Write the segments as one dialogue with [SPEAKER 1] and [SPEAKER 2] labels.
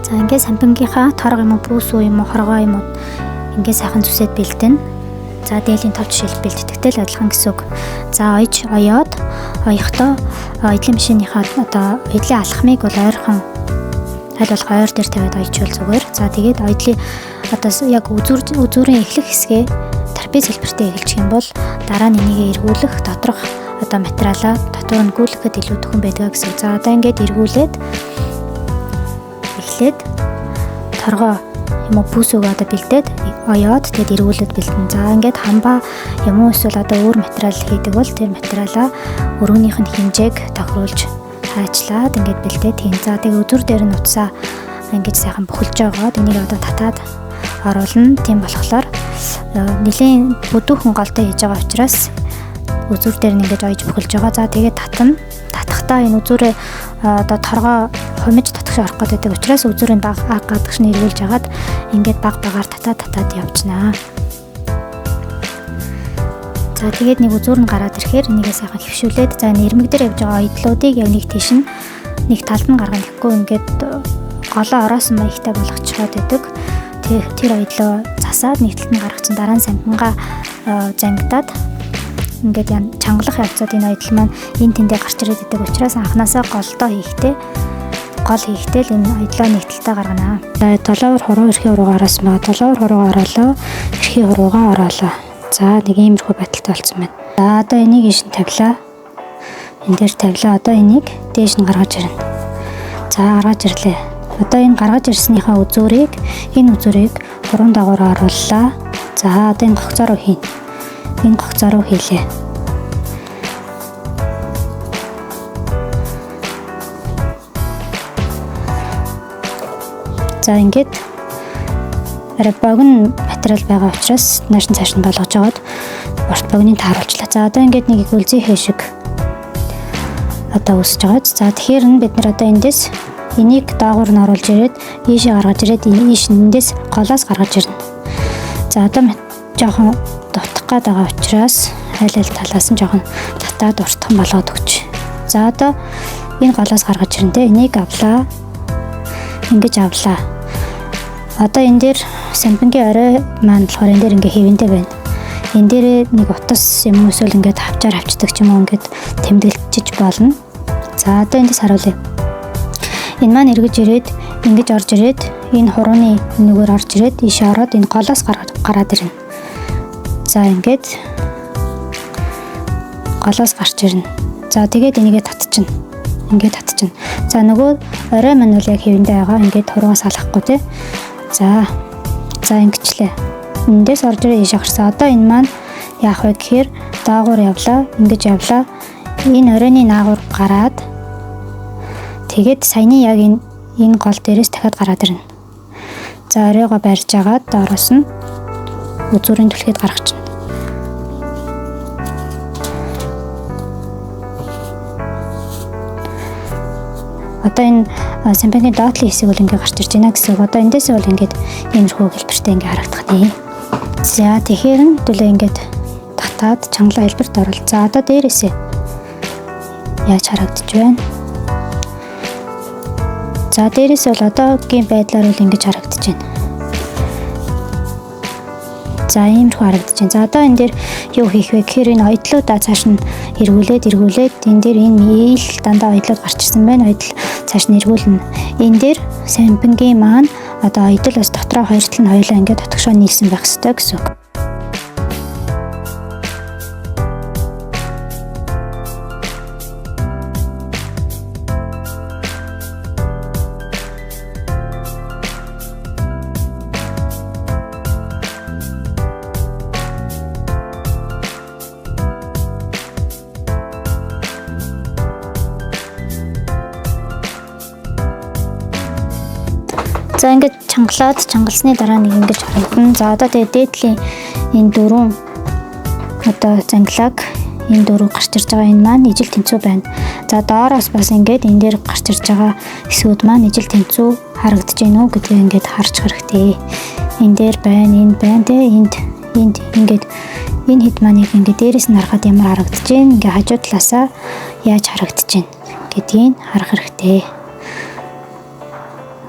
[SPEAKER 1] За ингээд сампингийнхаа торго юм уу, пүүс үү юм уу, хоргоо юм уу ингээд сайхан зүсээд бэлдэнэ. За дээлийн тов жишээлбэл бэлтгэхдээ л адилхан гэсэн үг. За ойж оёод оёхдоо оёдлын машиныхаа одоо оёдлын алхмыг бол ойрхон аль болох ойр дээр тавиад ойчвол зүгээр. За тэгээд оёдлын одоо яг үзүүрийн эхлэх хэсгээ трапез хэлбэртэй эхэлчих юм бол дараа нь энийгээ эргүүлэх доторх одоо материалаа дотор нь гүйлгэхэд илүү төхөн байдгаа гэсэн. За одоо ингээд эргүүлээд эхлээд торгоо юм уу пүүсөөгөө одоо бэлдээд оёод тэгээд эргүүлээд бэлдэн. За ингээд хамбаа юм уу эсвэл одоо өөр материал хийдэг бол тэр материалаа өрөөнийх нь хэмжээг тохируулж хайчлаад ингээд бэлдээд хийн. За тэгээд үзүр дээр нь утсаа ингээд сайхан бөхөлж байгаад энийг одоо татаад оруулна. Тийм болохоор нэлээн бүдүүхэн голтой хийж байгаа учраас үзүр дээр нь ингээд ойж бөхөлж байгаа. За тэгээд татна. Татахдаа энэ үзүүрээ одоо торгоо хумиж татгш орох гэдэг учраас үзүүрийн баг гадагш нь эргүүлж агаад ингээд баг багаар татаад явчихнаа. За тэгээд нэг үзүүр нь гараад ирэхээр энийгээ сайхан хөвшүүлээд за энэ ирмэг дээр явж байгаа оёдлуудыг яг нэг тийш нь нэг талд нь гаргана гэхгүй ингээд голоо ороосон маягтай болгочиход байдаг. Тэр оёдлоо засаад нэг талд нь гаргацсан дараа нь сампингаа зангидаад ингээд чангалах явцад энэ оёдол маань энэ тэндээ гарч ирээд байдаг учраас анханасаа голдоо хийхдээ гол хийхдээ л энэ оёдлоо нэг талдаа гаргана. За долоовор хуруу эрхийн хуруугаа ороос маа долоовор хуруугаа ороолоо эрхийн хуруугаа ороолоо. За нэг иймэрхүү байдалтай болсон байна. За одоо энийг ийш нь тавилаа. Энэ дээр тавилаа. Одоо энийг дээш нь гаргаж ирнэ. За гаргаж ирлээ. Одоо энэ гаргаж ирснийхаа үзүүрийг энэ үзүүрийг хуруун дагавар орууллаа. За одоо энэ гогцоо руу хийнэ. Энэ гогцоо руу хийлээ. За ингээд арай богино материал байгаа учраас нааш нь цааш нь болгож аваад урт богиныг тааруулчлаа. За одоо ингээд нэг гүлзийнхээ шиг одоо үүсэж байгаа. За тэгэхээр нь бид нар одоо эндээс энийг доогуур нь оруулж ирээд ийшээ гаргаж ирээд ийш эндээс голоос гаргаж ирнэ. За одоо жоохон дутах гад байгаа учраас аль аль талаас нь жоохон татаад уртхан болгоод өгч. За одоо энэ голоос гаргаж ирнэ те. Энийг авлаа. Ингэж авлаа. Одоо энэ дээр сампингийн орой маань болохоор энэ дээр ингээ хэвэнтэй байна. Энэ дээрээ нэг утас юм эсвэл ингээд хавчаар хавчдаг ч юм уу ингээд тэмдэглэж болно. За одоо эндээс харуулъя. Энэ маань эргэж ирээд ингэж орж ирээд энэ хурууны нүгээр орж ирээд ийшээ ороод энэ голоос гараад ирнэ. За ингээд голоос гарч ирнэ. За тэгээд энийгээ татчихна. Ингээд татчихна. За нөгөө орой маань бол яг хэвэндээ байгаа. Ингээд хуруугаас салахгүй тий. За ингэчлээ. Эндээс орж ирээ ийшээ гарсан. Одоо энэ маань яах вэ гэхээр доогуур явлаа, ингэж явлаа. Энэ оройны наагур гараад тэгээд саяны яг энэ гол дээрээс дахиад гараад ирнэ. За оройгоо барьж агаад доороос нь үзүүрийн түлхийд гаргачихна. Одоо энэ сампингийн доотлын хэсэг бол ингээ гарч ирж байна гэсэн үг. Одоо эндээсээ бол ингээд иймэрхүү хэлбэртэй ингээ харагдах нэ. За тэгэхээр нь төлөө ингээд татаад чангалаа хэлбэрт оруул. За одоо дээрээсээ яаж харагдаж байна? За дээрээсээ бол одоогийн байдлаар бол ингэж харагдаж байна. За иймэрхүү харагдаж байна. За одоо энэ дээр юу хийх вэ гэхээр энэ оёдлуудаа цааш нь эргүүлээд энэ дээр энэ ийл дандаа оёдлууд гарч ирсэн байна. Оёдол цааш нь эргүүлнэ. Энэ дээр сампингийн маань одоо оёдол бас дотроо хоёр тал нь хоёулаа ингээд дотгошоо нийлсэн байх ёстой гэсэн үг. За ингээд чангалаад чангалсны дараа нэг ингэж харагдана. За одоо тэгээд дээдлийн энэ дөрвөн одоо зангилааг энэ дөрөв гарч ирж байгаа энэ маань ижил тэнцүү байна. За доороос бас ингээд энэ дээр гарч ирж байгаа хэсгүүд маань ижил тэнцүү харагдаж байна уу гэдгийг ингээд харж хэрэгтэй. Энэ дээр байна, энэ байна те энд ингээд энэ хэд маань ингээд дээрээс нь харахад ямар харагдаж байна, ингээд хажуу талаасаа яаж харагдаж байна гэдгийг харах хэрэгтэй.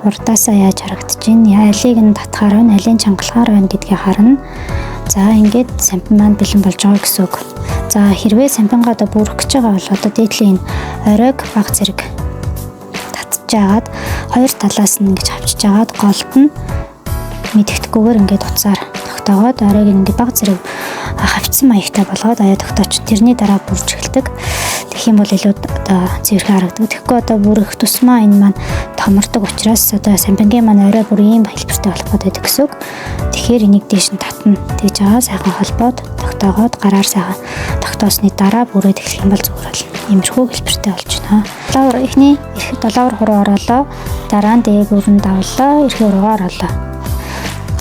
[SPEAKER 1] Урдаасаа яаж харагдаж байна? Алийг нь татхаар байна, алийг чангалахаар байна гэдгийг харна. За ингээд сампин маань бэлэн болж байгаа гэсэн үг. За хэрвээ сампингаа одоо бүрэх гэж байгаа бол одоо дээдлийн энэ оройг баг зэрэг татж агаад хоёр талаас нь ингэж авчиж агаад голд нь мэдгэдэггүйгээр ингээд утсаар тогтоогоод оройг ингээд баг зэрэг хавцсан маягтай болгоод аяа тогтооч. Тэрний дараа бүрж эхэлдэг. Тэгэх юм бол илүү одоо цэвэрхэн харагдаг. Тэгэхгүй одоо бүрэх тусмаа энэ маань томордог учраас одоо сампингийн маань орой бүр ийм хэлбэртэй болох гэдэг гэсэн үг. Тэгэхээр энийг дээш нь татна. Тэгж байгаа сайхан холбоод тогтоогоод гараар сайхан тогтоосны дараа бүрээд эхлэх юм бол зүгээр болно. Иймэрхүү хэлбэртэй болж байна. Долоовор эхний долоовор хуруу ороолоо. Дараа нь дээгүүр нь давлаа. Эрхийн уруугаа ороолоо.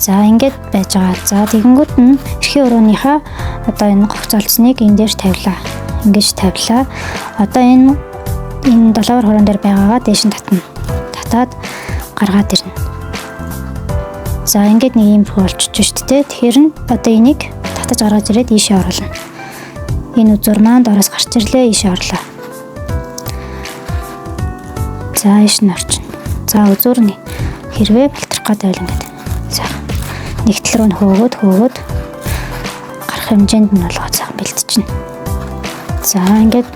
[SPEAKER 1] За ингээд байж байгаа. За тэгэнгүүт нь эрхийн урууныхаа одоо энэ гогцолцсныг энэ дээр тавилаа. Ингэж тавилаа. Одоо энэ долоовор хуруун дээр байгаагаа дээш нь татна. Татаад гаргаад ирнэ. За ингээд нэг иймэрхүү болчихж шүү дээ. Тэгэхээр нь одоо энийг татаж гаргаж ирээд ийшээ оруулна. Энэ үзүүр маань доороос гарч ирлээ, ийшээ орлоо. За ийш нь орчихно. За үзүүр нь хэрвээ балтрах гэдэг байл ингээд сайхан нэг тал руу нь хөөгөөд гарах хэмжээнд нь болгоод сайхан бэлтчихнэ. За ингээд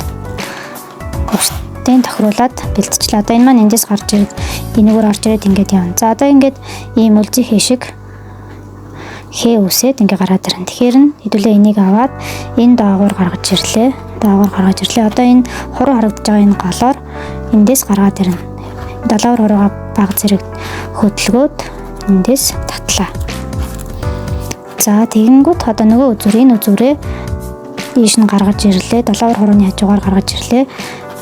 [SPEAKER 1] уртын тохируулаад бэлтчихлээ. Одоо энэ маань эндээс гарч ирээд энэгээр орж ирээд ингээд явна. За одоо ингээд ийм үлзий шиг хээ үсээд ингээд гараад ирнэ. Тэгэхээр нь хэдүүлээ энийг аваад энэ доогуур гаргаж ирлээ. Доогуур гаргаж ирлээ. Одоо энэ хуруу харагдаж байгаа энэ голоор эндээс гаргаад ирнэ. Долоовор хуруугаа баг зэрэг хөдөлгөөд эндээс татлаа. За тэгэнгүүт одоо нөгөө үзүүр энэ үзүүрээ ийш нь гаргаж ирлээ. Долоовор хурууны хажуугаар гаргаж ирлээ.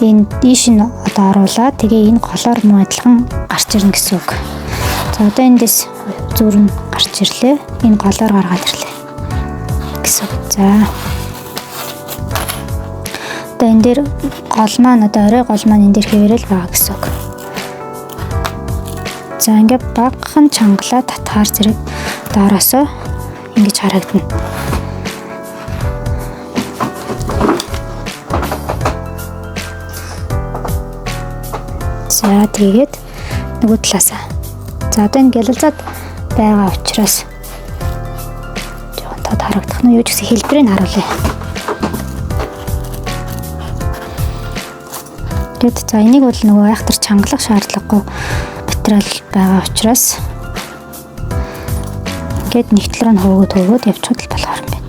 [SPEAKER 1] Энэ ийш нь одоо оруулаад тэгээ энэ голоор мөн адилхан гарч ирнэ гэсэн үг. За одоо эндээс үзүүр нь гарч ирлээ. Энэ голоор гаргаад ирлээ гэсэн үг. За одоо энэ дээр гол маань одоо орой гол маань энэ дээр хэвээрэл байгаа гэсэн үг. За ингээд багахан чангалаа татхаар зэрэг доороосоо ингэж харагдана. За тэгээд нөгөө талаасаа. За одоо энэ гялалзаад байгаа учраас жоохон тод харагдах нь юу ч гэсэн хэлбэрийг харуулъя. Тэгэд за энийг бол нөгөө айхтар чангалах шаардлагагүй материал байгаа учраас ингээд нэг тал руу нь хөөгөөд явчихад л болохоор юм байна.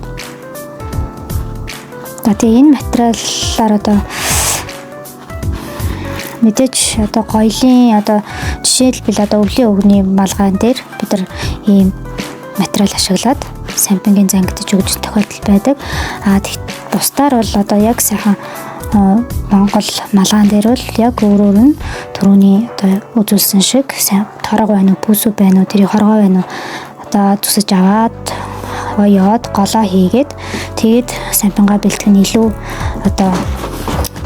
[SPEAKER 1] За тэгээ энэ материалаар одоо мэдээж одоо гоёлын одоо жишээлбэл одоо өвлийн өвгний малгайн дээр бид нар ийм материал ашиглаад сампингийн зангидаж өгч тохиолдол байдаг. А бусдаар бол одоо яг сайхан Монгол малгаан дээр бол яг өөрөөр нь түрүүний одоо үзүүлсэн шиг сайн торог байна уу, бүсүү байна уу, тэрийг хоргоо байна уу одоо зүсэж аваад оёод голоо хийгээд тэгээд сампингаа бэлтгэх нь илүү одоо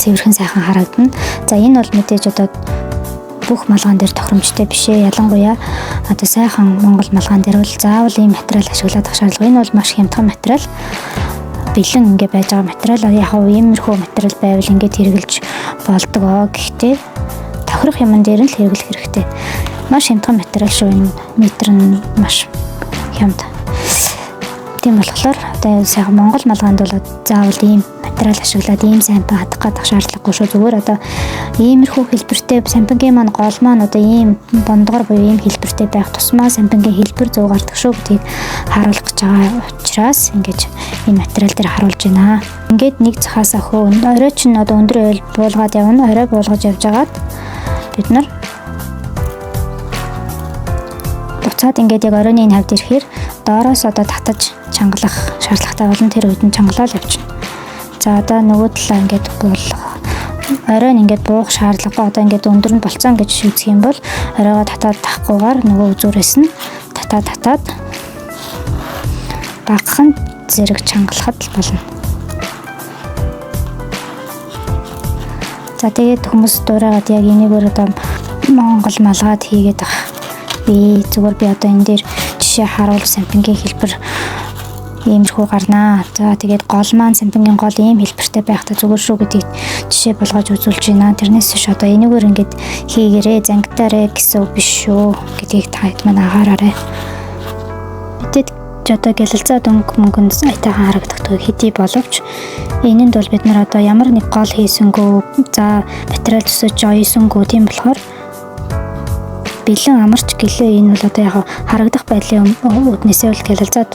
[SPEAKER 1] цэвэрхэн сайхан харагдана. За энэ бол мэдээж одоо бүх малгаан дээр тохиромжтой биш ээ. Ялангуяа одоо сайхан Монгол малгаан дээр бол заавал ийм материал ашиглаад ах шаардлага. Энэ бол маш хямдхан материал. Бэлэн ингээ байж байгаа материал. Яг хав иймэрхүү материал байвал ингээд хэрэгжилж болдог. Гэхдээ тохирох юмн дээр нь л хэрэглэх хэрэгтэй. Маш хямдхан материал шүү. Энэ метр нь маш хямд. Тийм болохоор одоо сайхан Монгол малгаанд бол заавал ийм материал ашиглаад ийм сампин хадах гадах шаардлагагүй шүү. Зүгээр одоо иймэрхүү хэлбэртэй сампингийн маань гол маань одоо ийм бондгор буюу ийм хэлбэртэй байх тусмаа сампингийн хэлбэр зөв гардаг шүү гэдгийг харуулах гэж байгаа учраас ингэж энэ материал дээр харуулж байна. Ингээд нэг захаасаа хөө орой чинь одоо өндөр ойл буулгаад явна. Орой буулгаж явж байгаад бид нар буцаад ингээд яг оройн энэ хавьд ирэхээр доороос одоо татаж чангалах шаардлагатай болно. Тэр үед нь чангалаад явчихна. За одоо нөгөө талаа ингээд буулгах. Оройн ингээд буух шаардлагагүй. Одоо ингээд өндөр нь болцсон гэж үзэх юм бол оройгоо татаад тахгүйгээр нөгөө үзүүрээс нь татаад багахан зэрэг чангалахад л болно. За тэгээд хүмүүс дуурайгаад яг энийгээр одоо Монгол малгайд хийгээд ах. Би зүгээр би одоо энэ дээр жишээ харуул сампингийн хэлбэр Иймэрхүү гарнаа. За, тэгээд гол маань, сампингийн гол ийм хэлбэртэй байхдаа зүгээр шүү гэдгийг жишээ болгож үзүүлж байна. Тэрнээс биш одоо энэгээр ингээд хийгэрээ, зангидаарэ гэсэн үг биш шүү гэдгийг та хэд маань анхаараарай. Мэдээд ч одоо гялалзаад өнгө мөнгөнд аятайхан харагдах хэдий боловч энэнд бол бид нар одоо ямар нэг гол хийсэнгүү, за, материал төсөж оёсонгүй, тийм болохоор бэлэн амарч гэлээ. Энэ бол одоо яг харагдах байдлын үүднээсээ бол гялалзаад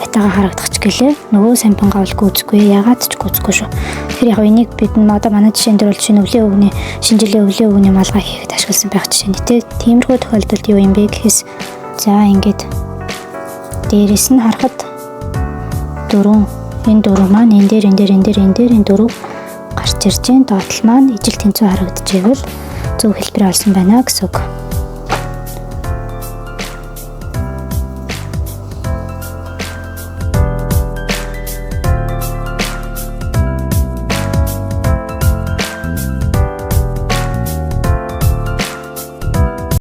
[SPEAKER 1] аятайхан харагдах ч гэлээ, нөгөө сампингаа бол гүйцэхгүй, ягаад ч гүйцэхгүй шүү. Тэгэхээр яг энийг бид нь одоо манай жишээн дээр бол шинэ өвлийн өвгний, шинэ жилийн өвлийн өвгний малгай хийхэд ашигласан байх жишээ нь, тэ. Тиймэрхүү тохиолдолд юу юм бэ гэхээс, за, ингээд дээрэс нь харахад дөрөв, энэ дөрөв маань энэ дээр, энэ дээр, энэ дээр, энэ дээр, энэ дөрөв гарч ирж байна. Доотлол маань ижил тэнцүү харагдчихвэл зөв хэлбэр олсон байна гэсэн үг.